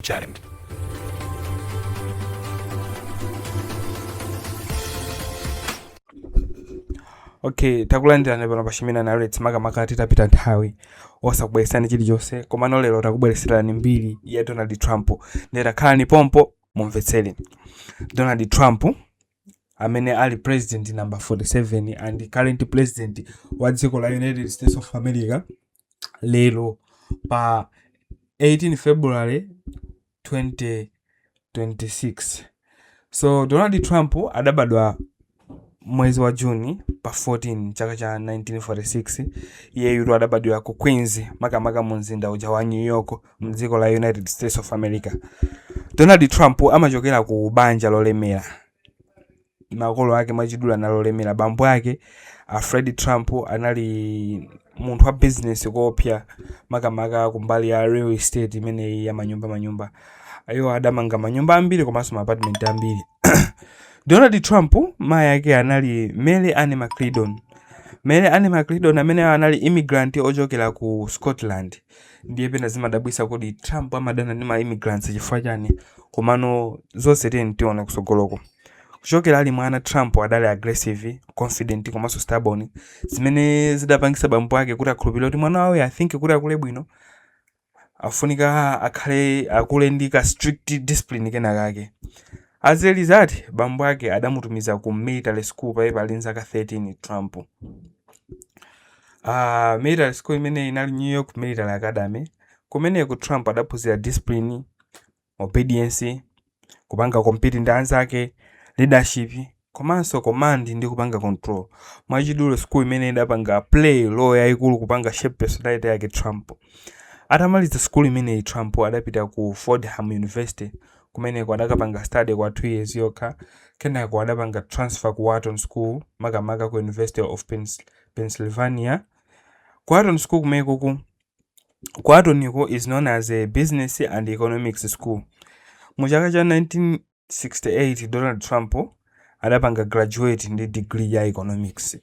Chatting. Okay, takulandirani pano pa Shimina Narrates. Makamaka titapita nthawi osakubweretserani chilichonse, komano lero takubweretserani mbiri ya Donald Trump. Ndiye takhalani pompo mumvetsere. Donald Trump, amene ali president number 47 and current president wa dziko la United States of America, lero pa 18 February 2026. So Donald Trump adabadwa mwezi wa Juni pa 14, chaka cha 1946. Iyeyutu adabadwira ku Queens, makamaka mu mzinda uja wa New York, mdziko la United States of America. Donald Trump amachokera ku banja lolemera. Makolo ake mwachidule anali olemera. Bambo ake a Fred Trump anali munthu wa business koopsa, makamaka kumbali ya real estate imeneyi ya manyumba manyumba. Iwo adamanga manyumba ambiri komanso ma apartment ambiri. Donald Trump, mayi ake anali Mary Ann McLendon. Mary Ann McLendon amene anali immigrant ochokera ku Scotland. Ndiye pena zimadabwisa, kodi Trump amadana ndi ma immigrants chifukwa chani? Komano zonse tiyeni tiona kusogoloko. Kuchokera ali mwana, Trump adali aggressive, confident komanso stubborn, zimene zidapangisa bambo ake kuti akhulupirire kuti mwana wawo, I think, kuti akule bwino afunika akhale akule ndi ka strict discipline kena kake. As a result, bambo ake adamutumiza ku military school paipa ali nzaka 13 Trump. Military school imene inali New York Military Academy. Kumeneko Trump adaphunzira discipline, obedience, kupanga compete ndi anzake, leadership komanso command ndi kupanga control. Mwachidule, school imene idapanga play role yayikulu kupanga shape personality yake Trump. Atamaliza school imeneyi, Trump adapita ku Fordham University. Kumeneko adakapanga study kwa 2 years yokha. Kenako adapanga transfer ku Wharton School, makamaka ku University of Pennsylvania. Ku Wharton School kumeneko, ku Whartoniko is known as a business and economics school. Mu chaka cha 1968, Donald Trump adapanga graduate ndi degree ya economics.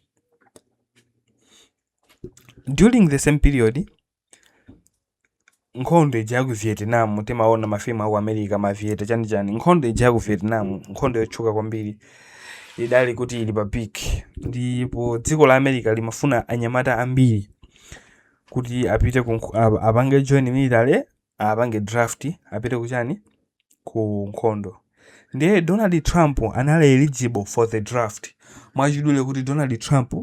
During the same period, nkhondo ija ya ku Vietnam, timaona mafilimu aku America, mavieta chanichani, nkhondo ija ya ku Vietnam, nkhondo yotchuka kwambiri, idali kuti ili pa peak, ndipo dziko la America limafuna anyamata ambiri kuti apite ku apange join military, apange draft, apite kuchani, ku nkhondo. Ndiye Donald Trump anali eligible for the draft. Mwachidule kuti Donald Trump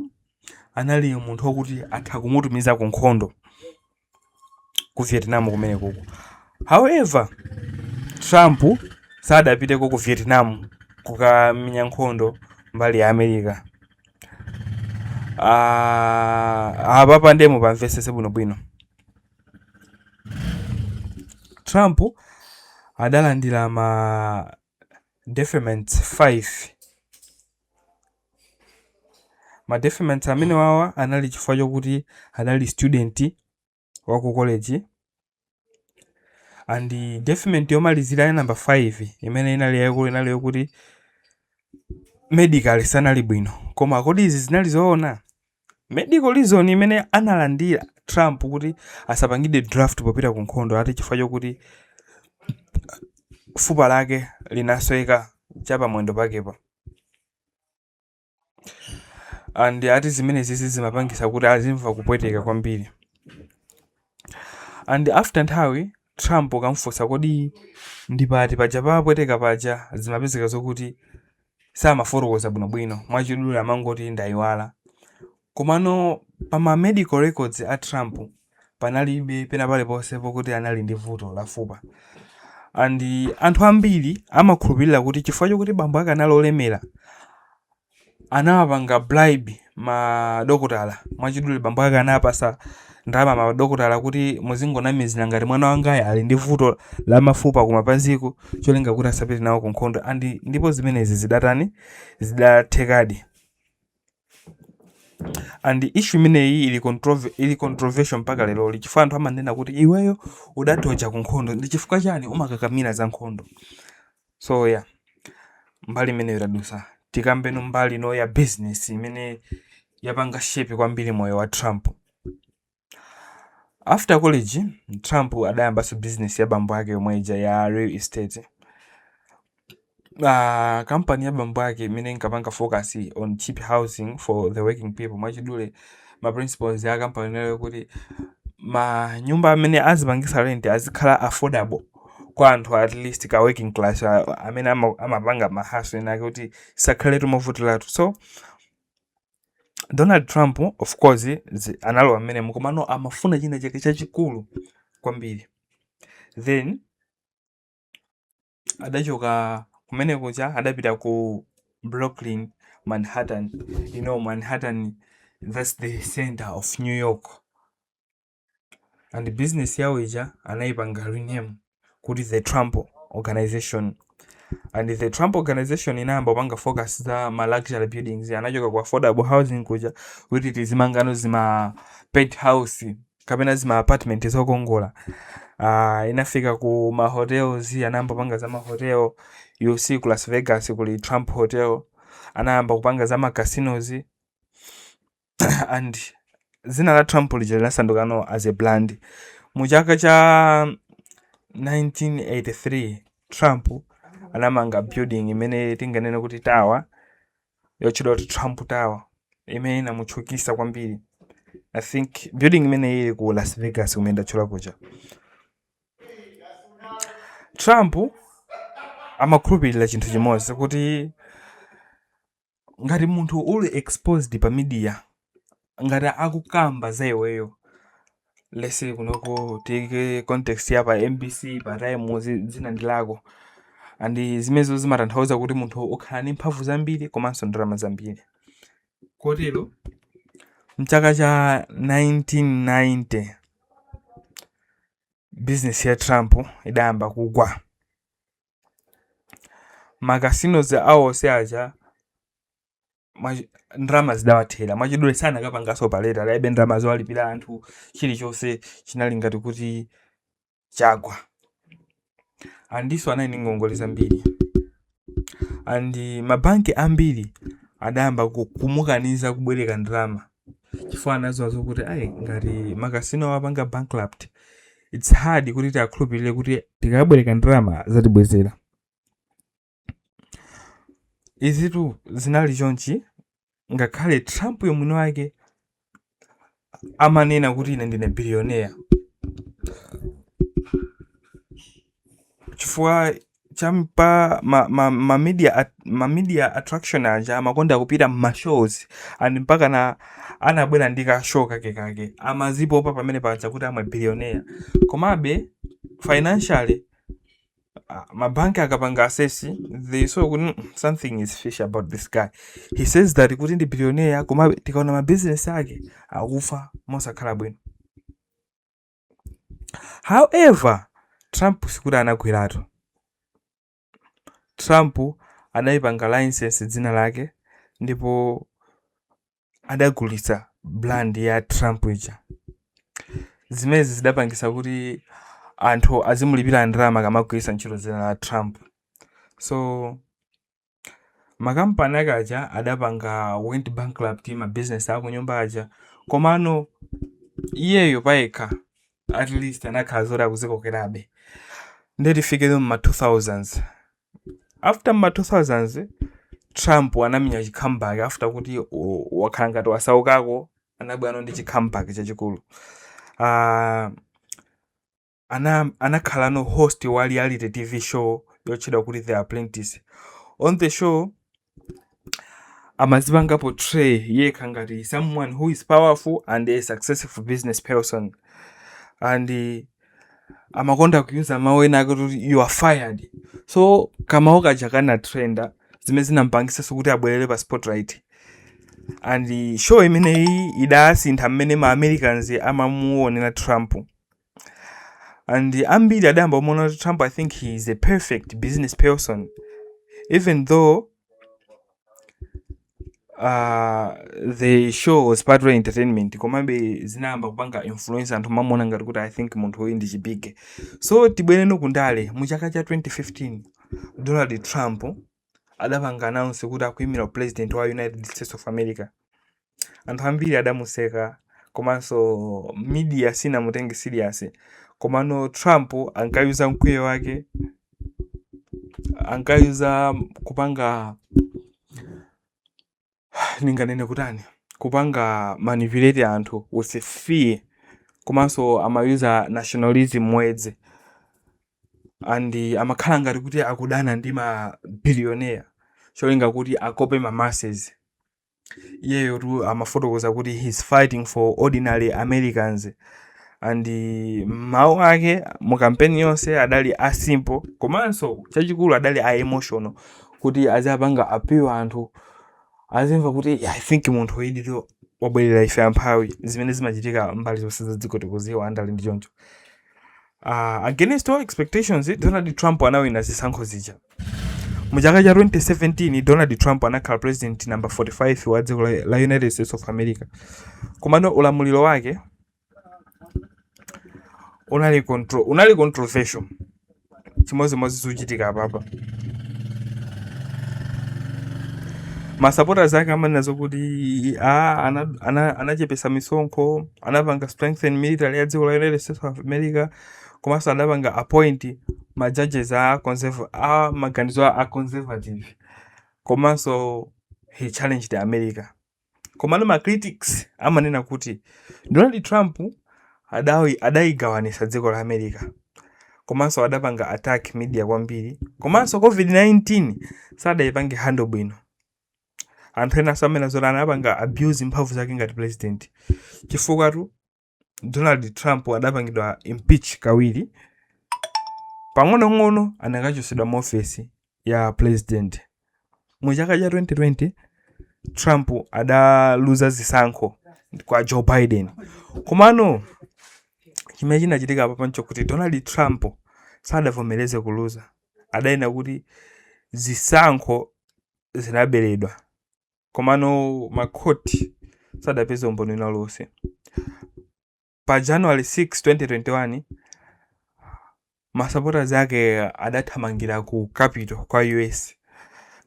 anali munthu wokuti atha kumutumiza ku nkhondo ku Vietnam kumene kuko. However, Trump sadapiteko ku Vietnam kukamenya nkhondo mbali ya America. Apapa ndiye mupamvesese bwinobwino. Trump adalandira ma deferments 5. Ma deferments amene wawa anali chifukwa chokuti adali student wa ku college, and deferment yomalizira ya number 5 imene inali yaikulu inali yokuti medically sanali bwino. Koma kodi izi zinali zoona? Medical reason imene analandira Trump kuti asapangidwe draft popita ku nkhondo, ati chifukwa chokuti fupa lake linasweka chapamwendo pakepa, and ati zimenezi zimapangisa kuti azimva kupweteka kwambiri. And after nthawi, Trump ukamfunsa kodi ndipati paja papweteka paja, zimapezeka zokuti samafotokoza bwinobwino. Mwachidule amangoti ndayiwala. Komano pa medical records a Trump panalibe pena paliponse pokuti anali ndi vuto la fupa. And anthu ambiri amakhulupirira kuti chifukwa chokuti bambo ake anali olemera, anawapanga bribe madokotala. Mwachidule, bambo ake anapasa ndalama madokotala kuti muzingonamizira ngati mwana wangayi ali ndi vuto la mafupa kumapaziko, cholinga kuti asapite nawo ku nkhondo. And ndipo zimenezi zidatani? Zidathekadi. And issue imeneyi ili controversial mpaka leroli, chifukwa anthu amanena kuti iweyo udatoja ku nkhondo, ndi chifukwa chani umakakamira za nkhondo? So yeah, mbali imeneyo tadusa. Tikambeno mbali ino ya business imene yapanga shape kwambiri moyo wa Trump. After college, Trump adayambanso business ya bambo ake yomwe ija ya real estate. Kampani ya bambo ake imene inkapanga focus on cheap housing for the working people. Mwachidule, ma principles ya kampani imeneyo kuti manyumba amene azipangisa rent azikhala affordable kwa anthu, at least ka working class amene amapanga ma hustle ena ake, kuti sakhaletu movutiratu. So Donald Trump, of course, analowa mmenemo, komano amafuna china chake chachikulu kwambiri. Then adachoka kumene kuja, adapita ku Brooklyn, Manhattan. You know Manhattan, that's the center of New York. And business yawo ija anayipanga rename kuti The Trump Organization. And The Trump Organization inayamba kupanga focus za ma luxury buildings. Anachoka ku affordable housing kuja kuti tizimangano zima penthouse kapena zima apartment zokongola. Inafika ku ma hotels, anayamba kupanga za ma hotel. You see, ku Las Vegas kuli Trump Hotel. Anayamba kupanga za ma casinos, and zina la Trump lija linasandukano as a brand. Mu chaka cha 1983, Trump anamanga building imene tinganene kuti tower yotchedwa kuti Trump Tower, imene inamutchukisa kwambiri. I think building imene ili ku Las Vegas kumene ndatchula kuja. Trump amakhulupirira chinthu chimodzi, kuti ngati munthu uli exposed pa media, ngati akukamba za iweyo, let's say kunoko tike context ya pa MBC, pa Times, dzina ndi lako, and zimenezo zimatanthauza kuti munthu ukhala ndi mphamvu zambiri komanso ndalama zambiri. Kotero mchaka cha 1990, business ya Trump idayamba kugwa. Ma casinos awo onse aja ndalama zidawathera. Mwachidule, sanakapanganso operate, adalibe ndalama zowalipira anthu, chilichonse chinali ngati kuti chagwa. Andinso anali ndi ngongole zambiri, and mabanki ambiri adayamba kumukaniza kubwereka ndalama, chifukwa anadziwa zokuti ayi, ngati ma casino apanga bankrupt, it's hard kuti tiakhulupirire kuti tikabwereka ndalama zatibwezera. Izitu zinali chonchi ngakhale Trump yomwini wake amanena kuti ine ndine billionaire, chifukwa champa ma media attraction aja amakonda kupita ma shows, and mpaka na anabwera ndi ka show kake kake, amazipopa pamene paja kuti I'm a billionaire. Komabe financially, mabanki akapanga assess, they saw kuti something is fishy about this guy. He says that kuti ndi billionaire, komabe tikaona ma business ake akufa mosakhala bwino. However, Trump sikuti anagweratu. Trump adayipanga license dzina lake ndipo adagulitsa brand ya Trump ija. Zimenezi zidapangisa kuti anthu azimulipira ndalama akamagwiritsa ntchito dzina la Trump. So makampani ake aja adapanga went bankrupt, ma business akunyumba aja, komano iyeyo payekha at least anakhala zoti akuzikokerabe. Ndiye tifikire mma 2000s. After mma 2000s, Trump anamenya chi comeback. After kuti wakhala ngati wasaukako, anabwera ndi chi comeback chachikulu. Anakhala no host wa reality TV show yotchedwa kuti The Apprentice. On the show amazipanga portray yekha ngati someone who is powerful and a successful business person, and amakonda kuyuza mawu ena ake kuti "You are fired." So kamawu kaja kana trenda, zimene zinampangisanso kuti abwerere pa spotlight. And show imeneyi idasintha mmene ma Americans amamuonera Trump, and ambiri adayamba kumuona kuti Trump, I think he is a perfect business person, even though the show was partly entertainment. Komabe zinayamba kupanga influence anthu mamuona ngati kuti I think munthu uyu ndi chibige. So tibwereno kundale. Mu chaka cha 2015, Donald Trump adapanga announce kuti akuyimira president wa United States of America. Anthu ambiri adamuseka. Komanso media sinamutenge serious. Komano Trump ankayuza mkwiyo wake, ankayuza kupanga, ndinganene kutani, kupanga manipulate anthu with fear, komanso amayuza nationalism words and amakhala ngati kuti akudana ndi ma billionaire cholinga kuti akope ma masses. Iyeyo tu amafotokoza kuti he's fighting for ordinary Americans, and mawu ake mu kampeni yonse adali a simple, komanso chachikulu adali a emotional, kuti azapanga appeal anthu azimva kuti, "I think munthu uyidi wabwerera ife amphawi," zimene zimachitika mbali zonse za dziko, tikuziwa andali ndi choncho. Against all expectations, Donald Trump anawina zisankho zija mu chaka cha 2017. Donald Trump anakhala president number 45 wa dziko la United States of America. Komano ulamuliro wake unali controversial, chimodzimodzi zikuchitika apapa. Ma supporters ake amanena zokuti anachepesa misonkho, anapanga strengthen military ya dziko la United States of America, komanso adapanga appoint ma judges a maganizo a conservative, komanso he challenged America. Komano ma critics amanena kuti Donald Trump adayigawanisa dziko la America, komanso adapanga attack media kwambiri, komanso COVID-19 sadayipange handle bwino. Anthu ena amanena zoti anapanga abuse mphamvu zake ngati president, chifukwa tu Donald Trump adapangidwa impeach kawiri, pang'onong'ono anakachosedwa mu ofesi ya president. Mu chaka cha 2020 Trump adaluza zisankho kwa Joe Biden. Komano chimene chinachitika apa nchokuti Donald Trump sadavomereze kuluza, adanena kuti zisankho zinaberedwa, komano makhoti sadapeze umboni wina uliwonse. Pa January 6, 2021, ma supporters ake adathamangira ku Capitol kwa US.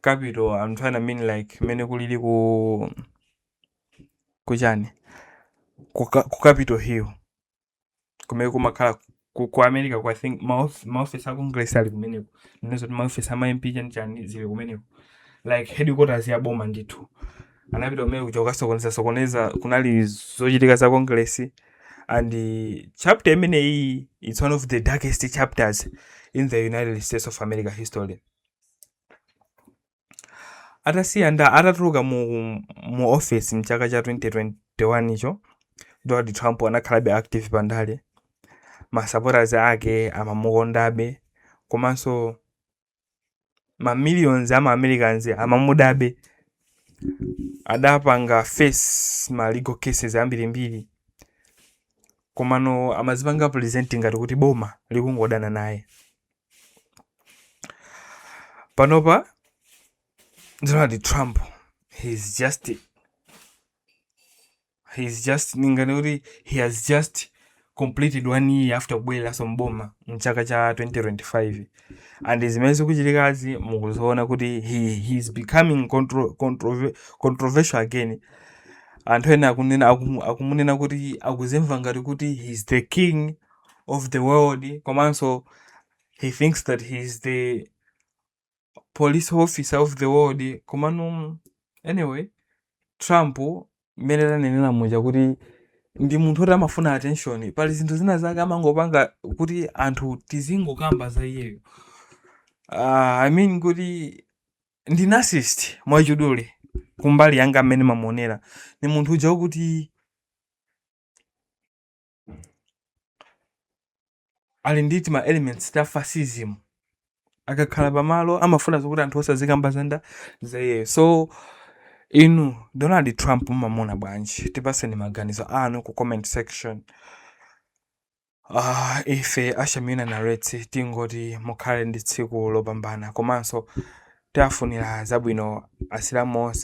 Capitol, I'm trying to mean like mmene kulili ku kuchani, ku Capitol Hill, kumene kumakhala ku America ku, I think maofesi a Congress ali kumeneko, ndizo maofesi a ma MP, chani chani zili kumeneko, like headquarters ya boma ndithu. Anapita kumene kuja kukasokoneza sokoneza, kunali zochitika za Congress. And chapter imeneyi, it's one of the darkest chapters in the United States of America history. Atasiya nda atatuluka mu office mchaka cha 2021 icho, Donald Trump anakhalabe active pandale. Ma supporters ake amamukondabe, komanso ma millions ama Americans amamudabe. Adapanga face ma legal cases ambirimbiri, komano amazipanga present ngati kuti boma likungodana naye. Panopa Donald Trump, he's just ningani kuti he has just completed one year after kubwereranso mboma mchaka cha 2025, and zimene zikuchitikazi mukuziona kuti he is becoming controversial again. Anthu ena akumunena kuti akuzimva ngati kuti he's the king of the world, komanso he thinks that he's the police officer of the world. Komano anyway, Trump, mmene tanenera muja kuti ndi munthu oti amafuna attention, pali zinthu zina zake amangopanga kuti anthu tizingokamba za iyeyo. I mean kuti ndi narcissist mwachidule. Kumbali yanga mmene mamuonera, ni munthu uja wokuti ali ndi tima elements ta fascism. Akakhala pamalo amafuna zokuti anthu osazikamba za iyeyo. So inu, Donald Trump mumamuona bwanji? Tipaseni maganizo anu ku comment section. Ife Ashamina Narrates tingoti mukhale ndi tsiku lopambana, komanso tiafunira zabwino Asilamu onse.